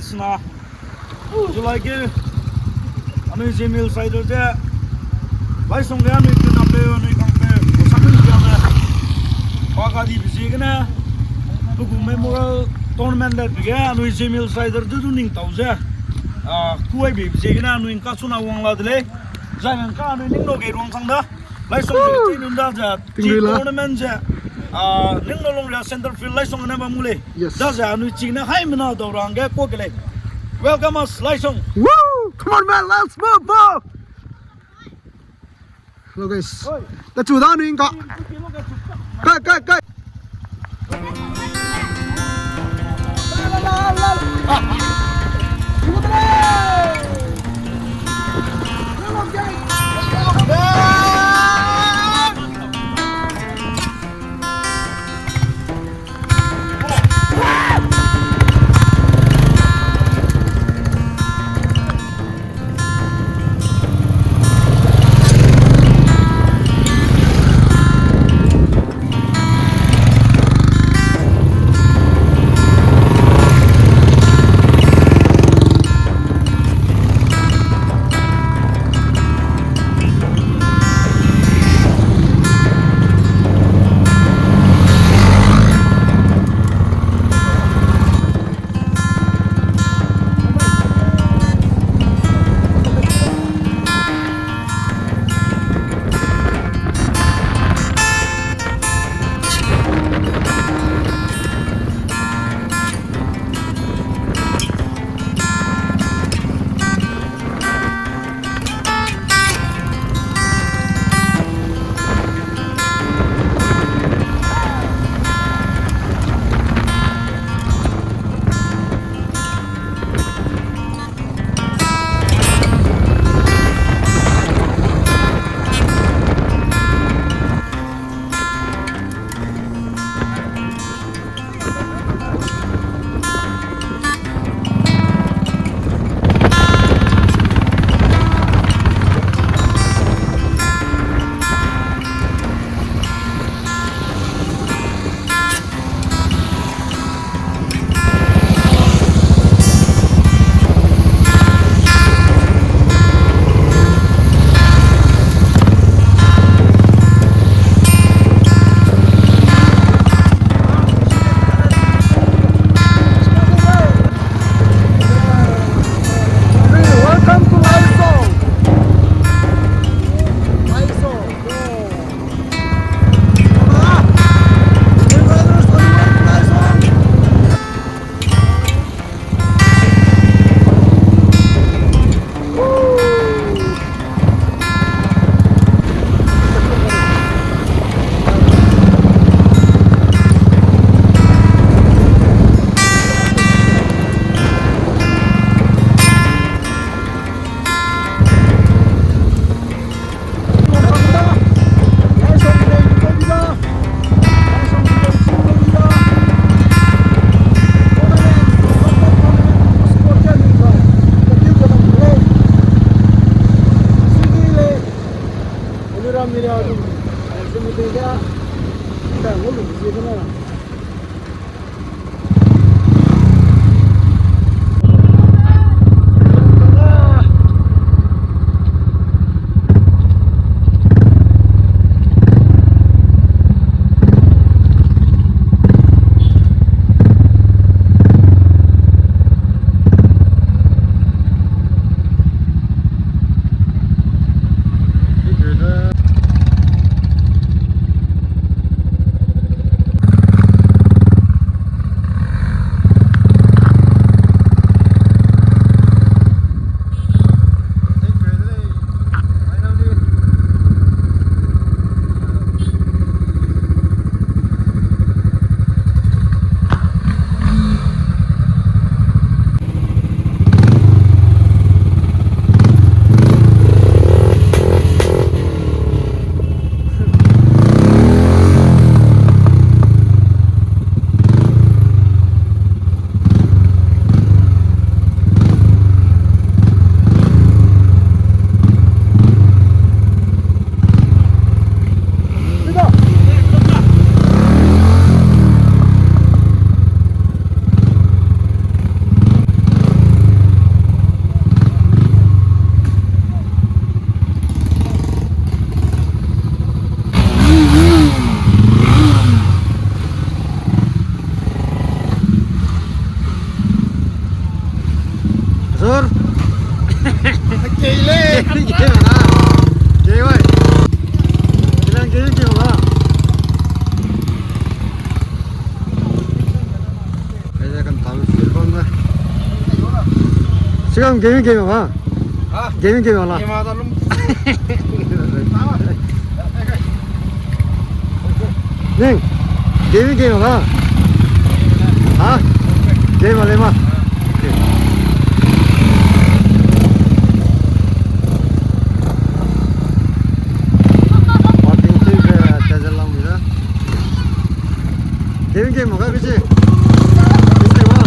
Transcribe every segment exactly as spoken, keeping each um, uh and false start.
Sena, July ge, anui Zeme Hill Riders ze, Laisong ge anui tenapeu, anui kangpeu, sakui jame, pa kadibe ziegene, pe gu memorial tournament le pe ge, anui Zeme Hill Riders du du ning tau ze, a, kuaibe ziegene, anui ngka suna wang la de lei, zai ngka anui ning lo ge ruang sang da. Laisong ge chi nun da ze, chi tournament ze, a, ning lo long ria center field Laisong ne bam gu lei. Yes. Da ze anui chine haimena dau ra hangge kuak ke lei. Welcome us, Laisong. Woo! Come on, man, let's move, bro! Hello, guys. Let's go down in ka. Kai, kai, kai. Dur. Kei le. Kei ma. Kei wai. Kei lang kei kei ma. Kei le kan talu sir kon na. Sigam kei kei ma. Ha? Kei kei ma la. Kei ma da lum. Ning, game game ma? Ha? Game ma le ma? Okay. Parking tei ke, taja lang mi da. Game game ma ka bisi? Bisi ma?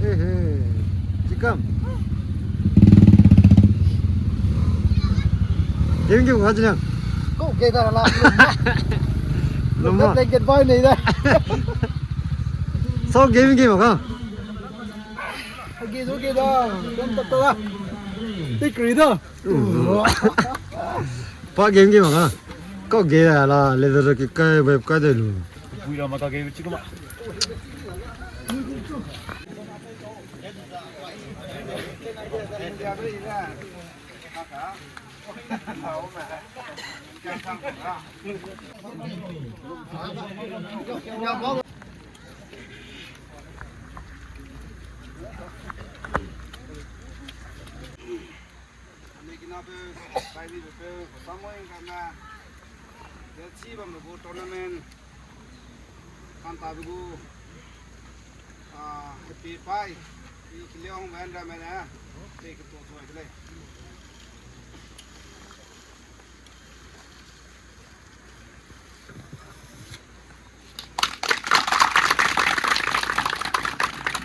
Eh, eh. Chikam. Game game ka jina. Ko ke da la. Luma. Blanket bai nei da. So game game ka. Ge zo ge da. Kom ta ta da. Tikri da. Pa game game ka. Ko ge da la le da ki kai web kai de lu. Bui ra ma ta ge chikma. Anui kina peu, bai di peu, samoi kame, ya chi bam bu tournament, kan ta bu gu, ah, happy pai, i kiliang ban ra me ne, pe ke to to ai ke lei.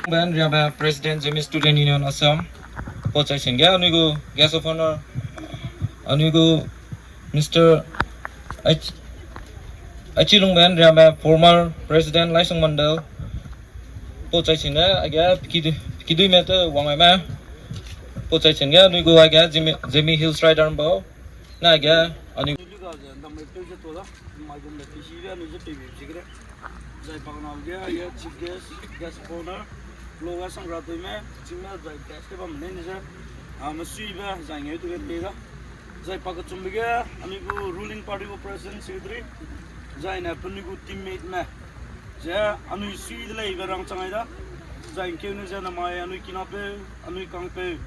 Ben Riame, President, Zeme Student Union Assam. Pau chai sing ge anui gu Guest of Honor, anui gu Mister Ach-, Achilungben Riame, former President, Laisong Mandal. Pau chai sing ge, age piki dui, piki dui me te wang ai me. Pau chai sing ge anui gu age Zeme, Zeme Hills Rider bau. Na ge, anui lu ga ze, ndam mai peu ze to da, mai gum le pisi be anui ze pe be zi ge de. Zai bang na ge, aige chief guest, guest of honor, lo ga sang ra tui me, ching me zai guest ke bam ne ni ze, a, me sui be, zai ngeu tu ge te da. Zai pa kechum be ge, anui gu ruling party gu president secretary, zai ne penui gu teammate me, ze anui sui de lei be rang chang ai da. Zai ngkeu ne ze namai anui kina peu, anui kang peu,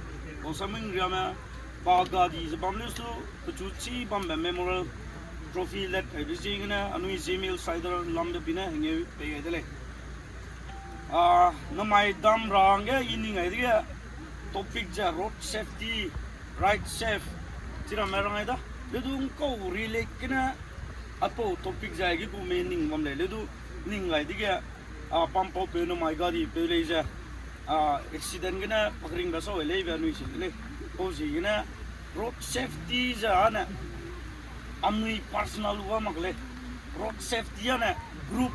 Bausaming Riame, pa gadi ze bam le su, pechu chi bambe memorial trophy let kaibe ziegene, anui Zeme Hills Rider lambe pine hengeu pei gai de lei. A, namai dam ra hangge i ning ai dege, topic ze road safety, ride safe, chiramme rang ai da. Le du ngkau relate gene, aipau topic ze aige gu me ning bam lei, le du ning gai dege, a, pampau peu namai gadi peu lei ze, a, accident gene pakringbe sau lei be anui si de lei. Pau ziegene road safety ze ane, anui personal wa mak lei. Road safety ane group,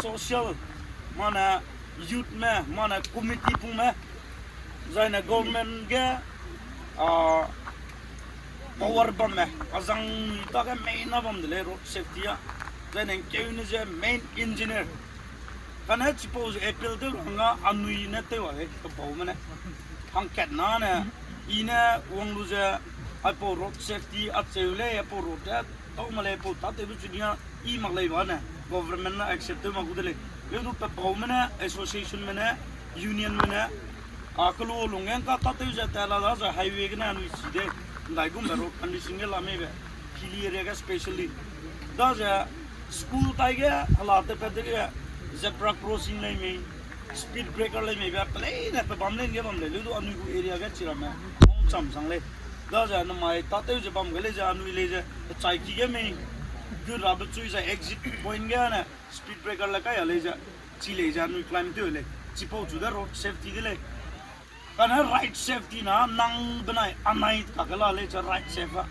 social, mane youth me, mane committee pungme, zaine government ge, a, power bamme, azang dage main a bam de lei road safety a. Zaine ngkeu ne ze main engineer. Kane chipau ze appeal tew ra hangge anui ne tew a lei, kebaume ne. Hangkat na ne, i ne wang lu ze, aipau road safety acheu lei, aipau road te tau ma lei, aipau tâtewbe chu nia i mak lei ba ne, government ne accept tew mak gu de lei. Leu du pe baume ne, associationme ne, unionme ne, a, kelu lungge ngka tâtew ze tat la da ze highway gene anui si de, ndaigumbe road condition ge la meibe, hilly area ge specially. Daze school taige hela tepat dege zebra crossing lei mei, speed breaker lei meibe, peleine pe bam lei ge bam lei, leu du anui gu area ge chiramme, mongcham sang lei. Daze namai tâtew ze bam ge lei ze anui lei ze, pechai ki ge mei, gu rabe chui ze exit point ge ne, speed breaker le kai a lei ze, chi lei ze anui climb tew lei, chipau chu de road safety de lei. Kane ride safety na nang benai anai kake la lei ze ride safe a.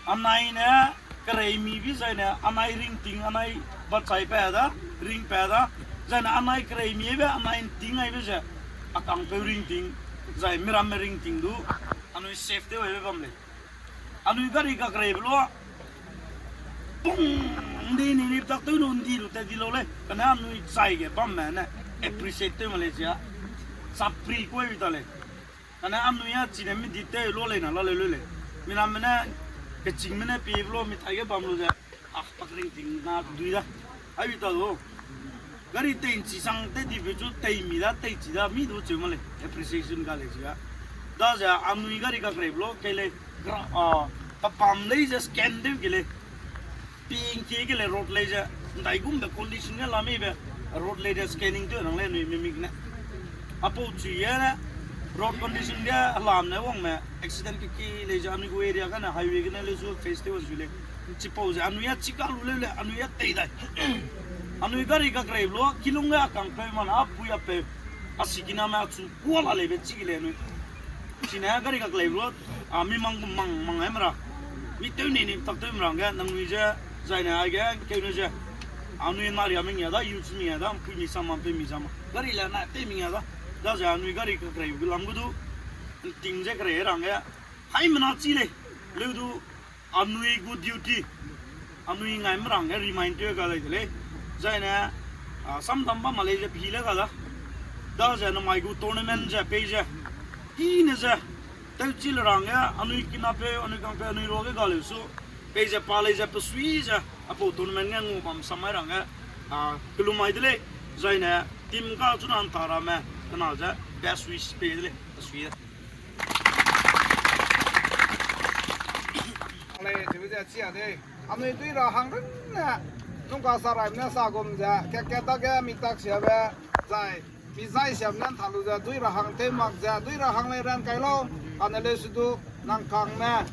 Anai ne kereimi bi zaine anai ringting, anai bachai pa da, ring pa da, zaine anai kereimibe anai nting aibe ze, a kangpeu ringting, zai miramme ringting du, anui safe tew aibe bam lei. Anui gari kakereibe lua, pung, ndi ni ni tak tew nu ndi lu tat di lau lei, kane anui chai ge bamme ne. appreciate tew ma lei chia. Chapri koi bi ta lei. Kane anui a chine mi di tew lo lei na la leu leu lei. Mina mene keching mene pi lo mi tai ge bam lo ze. Ah, pakring ting na dui da. Ai bi ta lo. Gari tei nchi sang tei di bi chu tei mi da, tei chi da, mi du cheu ma lei. Appreciation ga lei chia. Da ze anui gari kakrei lo, kei lei, gra, ah, kapam lei ze scan tew ke lei. Ping ki ke lei road lei ze, ndaigumbe condition ge la mi be, road lei de scanning tew nang lei anui mimik ne. Apau chu ye ne, road condition ge alam ne wang me, accident ke ki lei ze anui gu area gane highway gene leu zu face tew wan zu lei. Chipau ze anui a chika lu leu le, anui a tei dai. Anui gari kakrei lo, kilung ge akang peu mana, apui apeu. Asi kina me achu kua la lei be chi ke lei anui. Chine gari kaklei ruat, a, mi mang gu mang, mang ai mera. Mi tew ni ni tak tew mera ge, nangnui ze, zaine ai ge, keu ne ze. Anui na ria mi ngia da, youth mi ngia da, mpui mi sama, mpui mi sama. Gari le na tew mi ngia da. Da ze anui gari kakrei gu lam gu du, nting ze kerei rang ge. Hai mena chi lei, leu du, anui gu duty, anui ngai merang ge remind tew ga lei de lei. Zaine, a, samdam ba ma lei ze pi le ga da. Da ze namai gu tournament ze pei ze. I ne ze, tewchi le rang ge, anui kina peu, anui kang peu, anui ruage ga leu su. Pei ze pa lei ze pesui ze, apau tournament ge ngu bam samai rang ge, a, kelumai de lei. Zaine, team ga chuna nta ramme, kena ze, best wish pei de lei, pesui de. Lei, chibe ze chia de. Anui dui ra hang runne, nung ka sa raime ne sa gum ze, kat kat dage mi tak siabe, zai, mi zai siabe ne ntha lu ze, dui ra hang tew mak ze, dui ra hang lei ran kai lau, kane leu su du, nang kangme,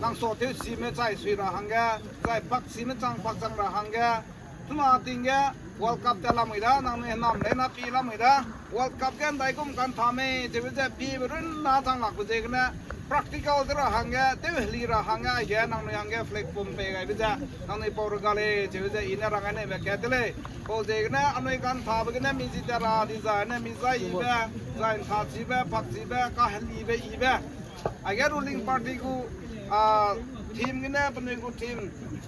nang sa tew sime chai sui ra hangge, zai pak sime chang pak chang ra hangge, Chuna ting ge World Cup te lamui da, nangnui henam lei na pi lamui da. World Cup ge ndaigum kan tha mei, chibe ze pibe runna chang lak be ziegene, practical te ra hangge, tew heli ra hangge, aige nangnui hangge flag pum pei gaibe ze, nangnui pau rega lei, chibe ze i ne rang gai neibe kat te lei. Pau ziegene, anui kan thabe gene, mi zi te ra, dizai ne, mi zai ibe, zai ntha chibe, pak chibe, kahelibe ibe. Aige ruling party gu, a, team gene, penui gu team,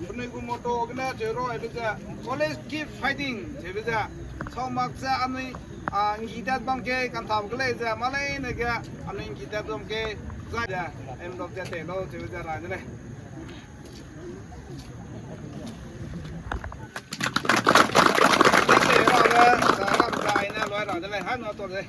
penui gu motto gene, cheu ro, aibe ze, always keep fighting, chibe ze, sau mak ze anui, a, nggi tat bam ke, kan thabe ke lei ze, ma leine ge, anui nggi tat bam ke, zai ze, em dok ze tei lau, chibe ze ra de lei. Tei ra de, sa lam zai ne, loi ra de lei, hai na to de.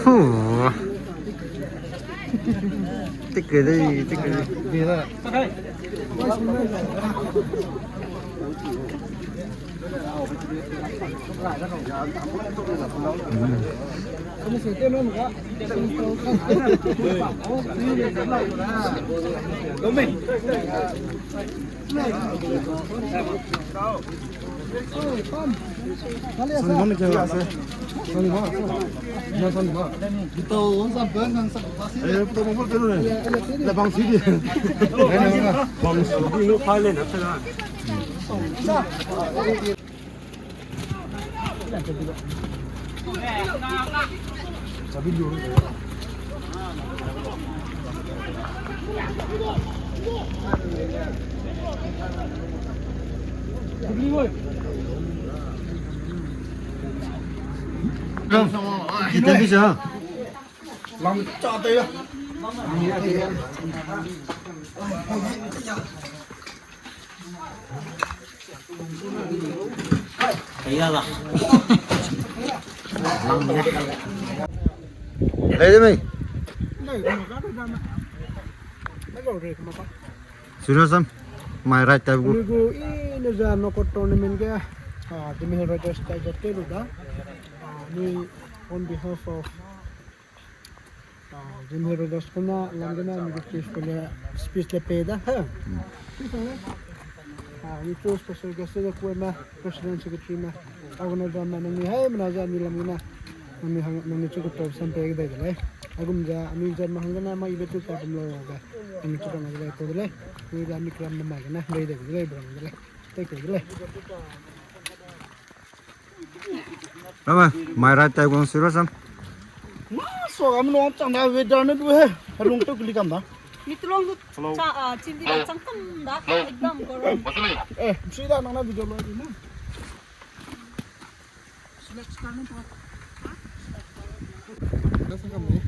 Huh. Tik ke dei, tik ke dei. Lei de mei. Suirasam, mai right type gu. Anui gu i ne za knockout tournament ge, ah, Zeme Hill Riders tai jat te lu da. Ah, anui on behalf of, ah, Zeme Hill Riders kena lam gena anui gu chief pe le speech le pei da, ha. Hmm. Ah, anui chu special guest de kume, president secretary me, organizer me, nangnui haimena ze anui lam gena, nangnui hang, nangnui chu kutau sam pei dai de lei. Aigum ze anui ze ma hang gena ma ibe chu ta bam lo ga. Anui chu bam de lei, kau de lei. Anui ze anui kram de mai gena, dai de lei, bam de lei. Thank you de lei. Bye bye. Mai right type gu Suirasam. Na so am no chang da weather ne du he. Rung tu kili kam da. Mitlong du cha, ah, chindi da chang kam da. Ekdam garam. Eh, si da nang na video lo di na. Select star ne pa. Da sang kam ni.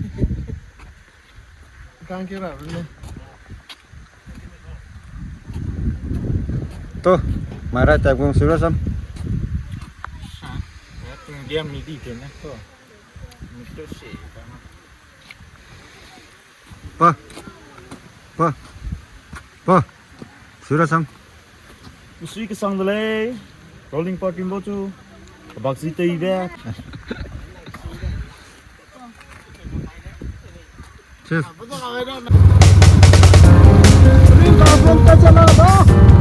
Kang kira ne. To, mai right type gu Suirasam. Sa, ya tung diam ni di te na to. Ni to se pa na. Pa. Pa. Pa. Suirasam. Misui kesang de lei. Rolling part rimbo chu. Kabak si tei be. Cheers. Ring ka bom ka chala da.